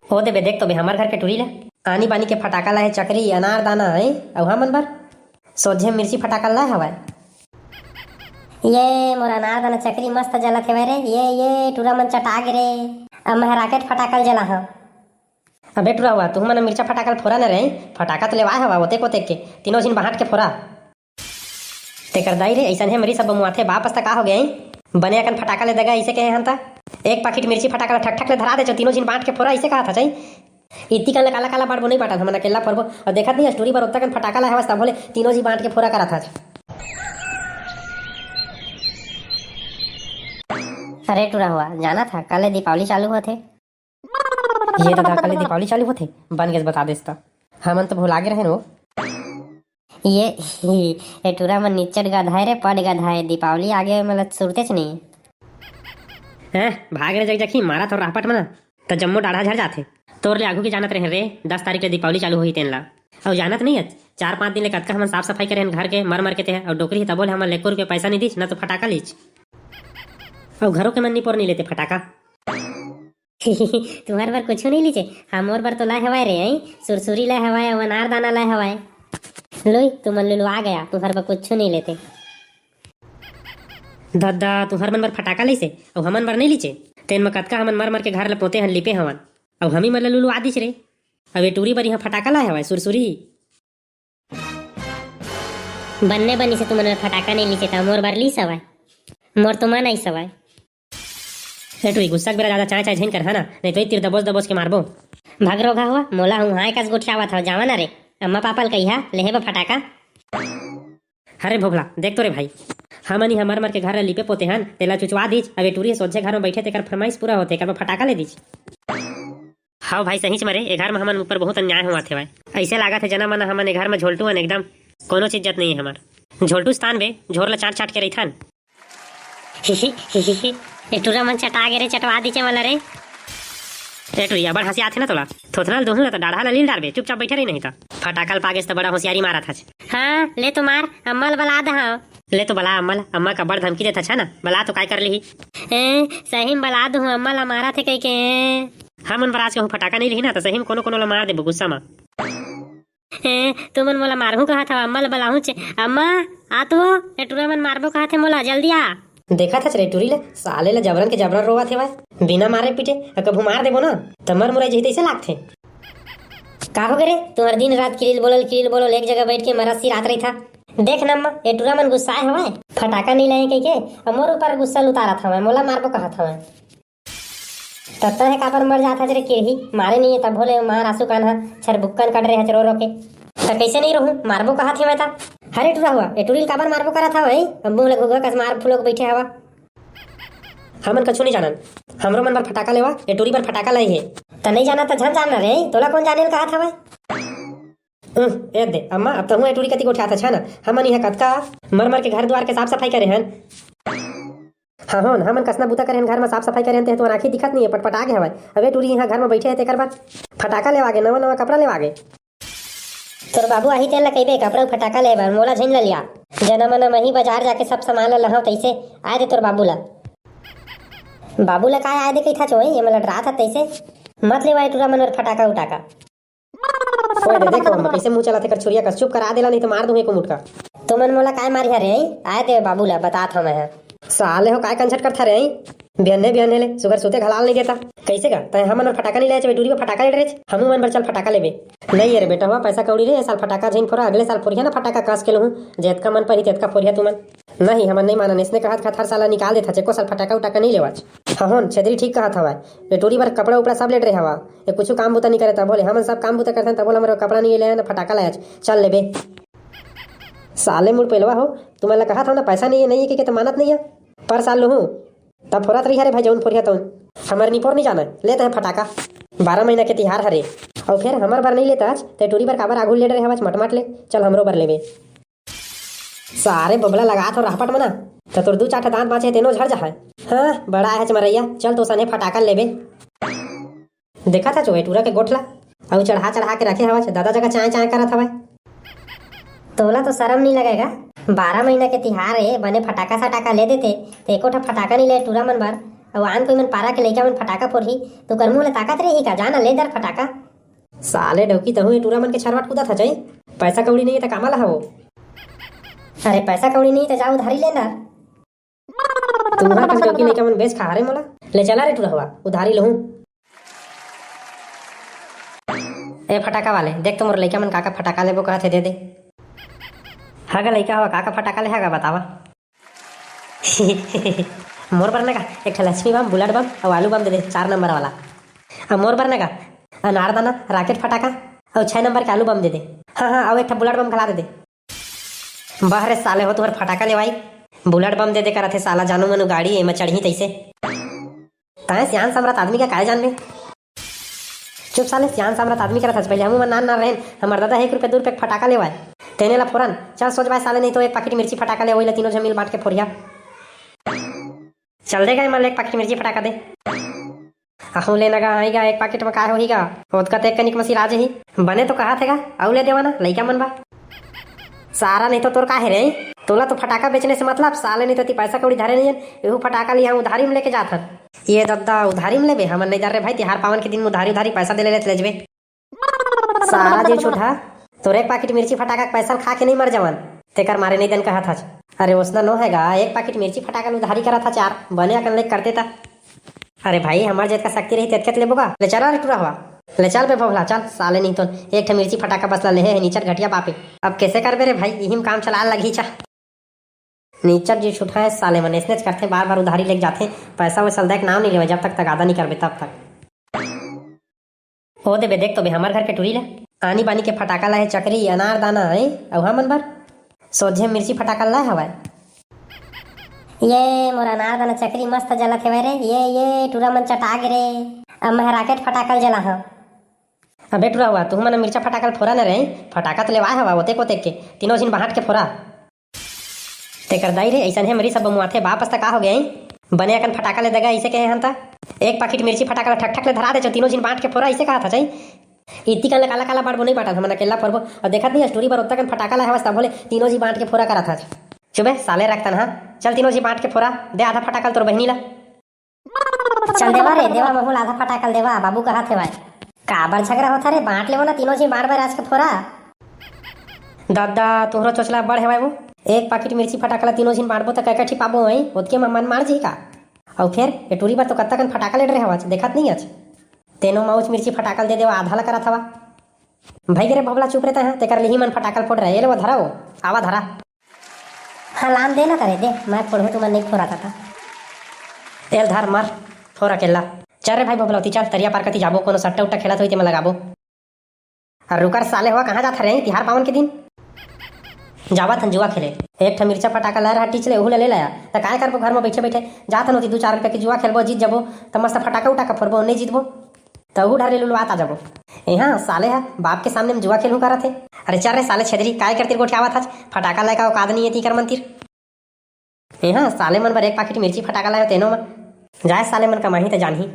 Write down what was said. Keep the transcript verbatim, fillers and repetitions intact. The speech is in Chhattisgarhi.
ओ देबे, देख तो बे, हमर घर के टूरी ला आनी बानी के फटाका लाए हे, चकरी, अनार दाना है, अउ हमन बर सोझे मिर्ची फटाका लाए हवय। ये मोर अनार दाना चकरी मस्त जलत हेवय रे। ये, ये टूरा मन चटा गे रे। अब मैं राकेट फटाका ल जलाहूं। अबे टूरा हुआ, तुहू मन मिर्चा फटाका ल फोरा न रे। फटाका तो लेवाए हवा ओतेक ओतेक के, तीनों झिन बांट के फोरा। तेकर दाई रे, अइसन हे मरी सब बमुआथे, बाप अस त का हो गए? बने अकन फटाका ले देगा, अइसे कहे हन त। एक पाकिट मिर्ची फटाका ल ठक ठक ले धरा दे, जो तीनों झिन बांट के फोरा, अइसे कहा था चाही। इतनी कन ल काला काला बांटबो, नहीं बांटन, हमन अकेला फोरबो। अउ देखत नहीं, टूरी बर ओतका कन फटाका लाए हवस, तभो ले तीनों झिन बांट के फोरा करा था। अरे टूरा हुआ, जाना था, कल ले दीपावली चालू होथे। ये ददा, कल ले दीपावली चालू होथे, बन गेस बता देस त। हमन तो भुला गे रहेन वो। ये, ये टूरा मन निच्चट गधा हे रे, पट गधा हे। दीपावली आगे मतलब सुरतेच नहीं। हैं, भाग रे जगजखी, मारा तो रापट मना, त जम्मो डाढ़ा झर जाथे। तोर ले आघू के जानत रहे रे, दस तारीख ले दीपावली चालू होही तेन ला। अउ जानत नहीं अच, चार पांच दिन ले कतका हमन साफ सफाई करे हन घर के, मर मर के ते, अउ डोकरी हे तबो ले हमन ले एको रुपया पैसा नहीं दीच, न तो फटाका लीच। अउ घरो के मन निपोर नहीं लेते फटाका। तुहर बर कुछु नहीं लीचे, हमोर बर तो लाए हवाए रे, आई सुरसुरी लाए हवाए, अउ अनार दाना लाए हवाए। लोई, तुमन लुलुआ गया, तुहर बर कुछु नहीं लेते। ददा, तुहर मन बर फटाका लइसे, अउ हमन बर नहीं लीचे। तेन म कतका हमन मर मर के घर ल पोते हन, लिपे हवन, अउ हमी मन ल लुलुआ दिस रे। अब ए टूरी बर इहाँ फटाका लाए हवाए, सुरसुरी। बन्ने बनी से तुमन बर फटाका नहीं लीचे, त मोर बर लीस हवाए, मोर तो मन आइस हवाए। ए टूरी, गुस्सा के बेरा ज्यादा चाय चाय झिन कर, है ना, नहीं तो ए तीर दबोच दबोच के मारबो। भग रोगा हुआ, मोला हूँ हाय कस गोठियावत हव, जावा ना रे। अम्मा पापा ल कहिहा, लेहे बा फटाका। अरे भोभला, देख तो रे भाई, हमन ही हमर मर के घर ल लिपे पोते हन, तेला चुचवा दीच। अब ए टूरी सोझे घर में बैठे, तेकर फरमाइश पूरा होते, एकर बर फटाका ले दीच। हाव भाई, सहीच म रे, ए घर म हमन ऊपर बहुत अन्याय होवत हेवय। अइसे लागत हे जना मन हमन ए घर म झोलटू हन एकदम, कोनो चीज जत नहीं हे हमर। झोलटू स्थान बे, झोर ल चाट चाट के रहिथन। हिही, हिही, ए टूरा मन चटा गे रे, चटवा दीचे वाला रे। ए टूरी, अबड़ हंसी आथे ना तोला? थोथना ल दुहूं ना त डाढ़ा ल लील डारबे, चुपचाप बैठे रही नहीं त। फटाका ल पागेस त बड़ा होशियारी मारत हच। हाँ, ले तो मार, अम्मा ल बला दहा। ले तो बला अम्मा ल, अम्मा का बड़ धमकी देत हच ना, बला तो काय कर लिही। ए, सही म बला दुहूं, अम्मा ल मारत हे कहिके। हमन बर आज कहूं फटाका नहीं लिही ना, त सही म कोनो कोनो ल मार देबो गुस्सा म। ए, तुमन मोला मारहू कहत हव, अम्मा ल बलाहूं चे। अम्मा, आ तो, ए टूरा मन मारबो कहत हे मोला, जल्दी आ। देखत हच रे टूरी ले, साले ल जबरन के जबरन रोवत हेवय। बिना मारे पीटे, अ कभू मार देबो ना, त मर मुराई जही तइसे लागथे। का हो गे रे, तुहर दिन रात किरिल बोलल, किरिल बोलल, एक जगह बैठ के मरत सिरात रहिथा। देख न अम्मा, ए टूरा मन गुस्साए हवय, फटाका नहीं लाए कहिके, अउ मोर ऊपर गुस्सा ल उतारत हवय, मोला मारबो कहत हवय। त तंहे काबर मर जात हच रे किरही? मारे नहीं हे तभो ले मार आंसू कान ह छरबुक्कन कट रे हच रो रो के। त कइसे नहीं रोहूं? मारबो कहत हे मैं त। हरे टूरा हुआ, ए टूरी ल काबर मारबो करत हव, हैं? अब मुंह ले घुघुआ कस मार फुलो के बइठे हवा। हमन कछु नहीं जानन। हमरो मन बर फटाका लेवा, ए टूरी बर फटाका लाई हे। त नहीं जाना त झन जानना रे, तोला कौन जाने ल कहत हवय? उह, ए दे, अम्मा, अब तहूं ए टूरी कति गोठियात हच ना। हमन इहां कतका मर मर के घर दुआर के साफ सफाई करे हन। हाँ होन, हमन कसना बूता करे हन, घर म साफ सफाई करे हन, तेह तुहर आँखी दिखत नहीं हे, पटपटा गे हवय। अबे टूरी इहाँ घर म बैठे हे तेकर बर फटाका लेवा गे, नवा नवा कपड़ा लेवा गे। तोर बाबू आही तेन ल कहिबे कपड़ा अउ फटाका ले बर, मोला झिन ल लिया। जना मना मही बाजार जाके सब सामान ल लहाव तइसे। आए दे तोर बाबू ल। बाबू ल काय आए दे कहिथा चोई, ये मोला डरात ह तइसे। मत लेवाए टूरा मन बर फटाका उटाका। ओए दे, देखो, हम कइसे मुंह चलाथे कर छुरिया कस, चुप करा देला, नहीं तो मार दूं एको मुटका। तुमन मोला काय मारिहा रे? आए दे बाबू ला, बतात हंव मैं ह। साले हो, काय कंझट करथा रे? बिहन्ने बिहन्ने ले सुगर सुते घलाल नहीं देता। कइसे गा? तैं हमन बर फटाका नहीं लाए, चबे टूरी बर फटाका ले डरेच। हमू मन बर चल फटाका लेबे। नहीं रे बेटा हुआ, पैसा कौड़ी रे, ए साल फटाका झिन फोरा, अगले साल फोरिहा ना फटाका कस के लहूं, जेतका मन परही तेतका फोरिहा तुमन। नहीं, हमन नहीं मानन, इसने कहत कहत हर साल निकाल देथच, एको साल फटाका उटाका नहीं लेवच। हहोन, छेदरी ठीक कहत हवय। ए टूरी बर कपड़ा उपड़ा सब ले डरे हवा। ए कुछु काम बूता नहीं करे, तभो ले हमन सब काम बूता करथन, तभो ले हमर कपड़ा नहीं ले आए, न फटाका लायच। चल लेबे। साले मुड़ पेलवा हो, तुमन ला कहत हव ना, पैसा नहीं है, नहीं है, के, के तो मानत नहीं है। पर साल लुहूं, तब फोरत रही, अरे भाई, जौन फोरिया तौन। हमर निपोर नहीं जाना, लेते हैं फटाका। बारह महीना के तिहार हरे। अउ फिर हमर बर नहीं लेता आज, ते टूरी बर काबर आगू ले डरे हवच, मटमट ले, चल हमरो बर लेबे। सारे बबला लगात हो रहपट मना, त तोर दू चार ठा दांत बांचे हे, तेनो झड़ जाहय। हाँ, बड़ा आहे चमरैया, चल तो सने फटाका लेबे। देखत हच ओ टूरा के गोठ ला, अउ चढ़ा चढ़ा के रखे हवच, दादा जगह चाय चाय करत हवय। तोला तो शरम नहीं लगेगा? बारह महीना के तिहार हे, बने फटाका सटाका ले देते, ते एको ठा फटाका नहीं ले टूरा मन बर। अउ आन कोई मन पारा के लइका मन फटाका फोड़ही, तो कर मुंह ले ताकत रही का? जाना ले दर फटाका। साले डौकी, तहू ये टूरा मन के छरवाट कूदत हच। पैसा कौड़ी नहीं है त कामा ला हवो? अरे पैसा कौड़ी नहीं त जा उधारी ले ना। तुम्हारा कस डौकी लइका मन बेच खा रे मोला। ले चला रे टूरा हुआ, उधारी लहूं। ए फटाका वाले, देख तो मोर लइका मन का का फटाका लेबो कहत हे, दे दे। हा गा लइका हवा, का का फटाका ले हा गा बतावा। मोर बर ना का, एक ठा लक्ष्मी बम, बुलेट बम अउ आलू बम दे दे, चार नंबर वाला। अउ मोर बर ना का, अनारदाना, राकेट फटाका अउ छह नंबर के आलू बम दे दे। हाँ हाँ, अउ एक ठा बुलेट बम घला दे दे। बह रे साले हो, तुहर फटाका लेवाई बुलेट बम दे दे करत हे साला, जानू मनू गाड़ी एमा चढ़ही तैसे। तैं सियान समरत आदमी का काय जानबे? चुप साले, सियान समरत आदमी करत हस। पहले हमू मन नान नान रहेन, हमर दादा एक रुपया दू रुपया के फटाका लेवाय, तेने ला फोरन। चल सोच बाय साले, नहीं तो एक पाकिट मिर्ची फटाका ले, वही ला तीनों झन मिल बांट के फोरिया। चल दे गा एमन ला एक पाकिट मिर्ची फटाका दे। अहू ले ना गा, आई गा, एक पाकिट में काय होही गा, ओतका ते कनिक मसी राज ही। बने तो कहा थे गा, अउ ले देवा ना, लइका मन बा। सारा नहीं तो तोर का हे रे? तोला तो फटाका बेचने से मतलब, साले नहीं तो ती पैसा कौड़ी धरे नहीं हन, एहू फटाका लिया उधारी में लेके जात हन। ये दद्दा, उधारी में लेबे? हमन नहीं दर रे भाई, तिहार पावन के दिन में उधारी उधारी पैसा दे ले लेत ले जबे। सारा जी छूटा, तोर एक पाकिट मिर्ची फटाका के पैसा ल खा के नहीं मर जावन, तेकर मारे नहीं देन कहत हच। अरे ओसना नो है गा, एक पाकिट मिर्ची फटाका ल उधारी करत हच यार, बने अकन लेके करते ता। अरे भाई, हमर जेतका शक्ति रही तेतके त लेबो गा। ले चल रे टूरा हुआ, ले चल बे भोभला, चल साले नहीं तो एक ठे मिर्ची फटाका बस ला लेहे है नीचट घटिया बापे। अब कैसे करबे रे भाई, इही में काम चला लगही चा। नीचट जी छुटहा है साले मन, ऐसनेच करथे, बार बार उधारी लेके जाथे, पैसा वैसा ल दे के नाम नहीं लेवे, जब तक तगादा नहीं करबे तब तक। ओ देबे, देख तो बे, हमर घर के टूरी ला आनी बानी के फटाका लाए हे, चकरी, अनार दाना है, अउ हमन बर सोझे मिर्ची फटाका लाए हवय। ये मोर अनार दाना चकरी मस्त जलत हेवय रे, ये, ये टूरा मन चटा गे रे, अब मैं राकेट फटाका ल जला हव। अबे टूरा हुआ, तुहू मन मिर्चा फटाका ल फोरा न रे, फटाका तो लेवाए हवा ओतेक ओतेक के, तीनों झिन बांट के फोरा। तेकर दाई रे, अइसन हे मरी सब बमुआथे, बाप अस त का हो गया? बने अकन फटाका ले दगा, अइसे कहे हन त। एक पाकिट मिर्ची फटाका ल ठक ठक ले धरा दे, जो तीनों झिन बांट के फोरा, अइसे कहा था चाही। इतनी कन ले काला काला बांटबो, नहीं बांटन, हमन अकेला फोरबो। अउ देखत नहीं, अस टूरी बर ओतका कन फटाका लाए हवस, तभो ले तीनों झी बांट के फोरा करत हच। चुबे, साले रखतन हा। चल तीनों झी बांट के फोरा, दे आधा फटाका ल तोर बहिनी ला। चल देवा रे, देवा महू ल आधा फटाका ल देवा, बाबू कहा थे भाई। काबर झगड़ा होता रे, बांट लेवो ना तीनों झी, बांट बर आज के फोरा। दादा, तोहरो चोचला बड़ हेवय वो। एक पाकिट मिर्ची फटाका ला तीनों झिन बांटबो त कय कठी पाबो हई, ओतके म मन मार जी का? अउ फेर, ए टूरी बर तो कत्ता कन फटाका लेट रहे हवच, देखत नहीं अच। तेनो माउच मिर्ची फटाका ल दे देवा, आधा ला करत हवा। भाई गे रे बबला, चुप रहता है, तेकर लिही मन फटाका ल फोड़ रहे, ए ले वो धरा वो, आवा धरा। हाँ, लान दे ना करे, दे, मैं फोड़हूँ, तुमन नहीं फोड़ा था। एल धर, मर, फोर अकेला। चल रे भाई बबलौती, चल, तरिया पार कती जाबो, कोनो सट्टा उट्टा खेलत होई, तेमा लगाबो। अरे रुकर साले, हुआ कहाँ जात हरे तिहार पावन के दिन? जावत हन जुआ खेले। एक ठा मिर्चा फटाका लाए रहा टीच ले, उहू ले, ले लाया। त काय करबो घर में बैठे बैठे? जात हन ओती दू चार रुपया के जुआ खेलबो, जीत जाबो त मस्त फटाका उटाका फोड़बो, नहीं जीतबो त उहू डर ले लुलवात आ जाबो। एहाँ साले हा बाप के सामने में जुआ खेलहूँ करत हे। अरे चल रे साले छेदरी, काय करतिर गोठियावत हच? फटाका लाए का औकात नहीं है तीकर मन तिर। एहाँ साले मन बर एक पाकिट मिर्ची फटाका लायो तेनो म। जाए साले मन कमाही त जानही।